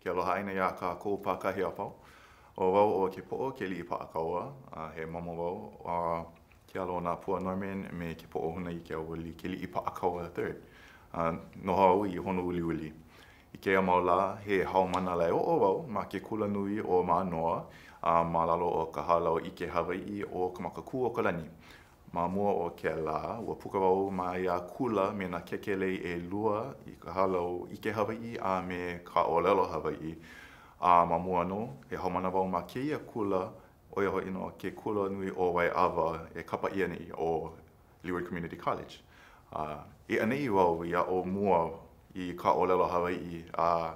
Ke aloha ʻāina iā kākou pākahi a pau. ʻO wau ʻo Kepoʻo Keliʻipaʻakaua, a he mamo wau a ke alo o Nāpua Norman me Kepoʻohūnāikeaouli Keliʻipaʻakaua the Third. A noho au i Honouliuli. I kēia mau lā, he haumāna laeoʻo wau ma ke kulanui o Mānoa a ma lalo o ka hālau ʻike Hawaiʻi ʻo Ka Makakūokalani. Ma mua o kēlā, ua puka wau ma ia kula me nā kekelē ʻelua i ka hālau ʻike Hawaiʻi a me ka ʻōlelo Hawaiʻi. A ma mua nō, he haumāna wau ma kēia kula, ʻo ia hoʻi nō ke kula nui ʻo Waiawa e kapa ʻia nei ʻo Leeward Community College. A i ʻaneʻi wau i aʻo mua i ka ʻōlelo Hawaiʻi a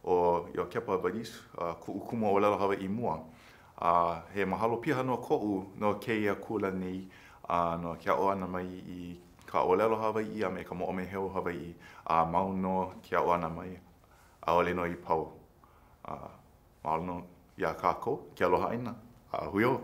ʻo Iokepa Vadis kuʻu kumu ʻōlelo Hawaiʻi mua. A he mahalo piha nō koʻu no kēia kula nei a no ke aʻo ʻana mai i ka ʻōlelo Hawaiʻi a me ka moʻomeheu Hawaiʻi, a mau nō ke aʻo ʻana mai, ʻaʻole nō i pau. A mahalo nō iā kākou, ke aloha ʻāina, a hui hou.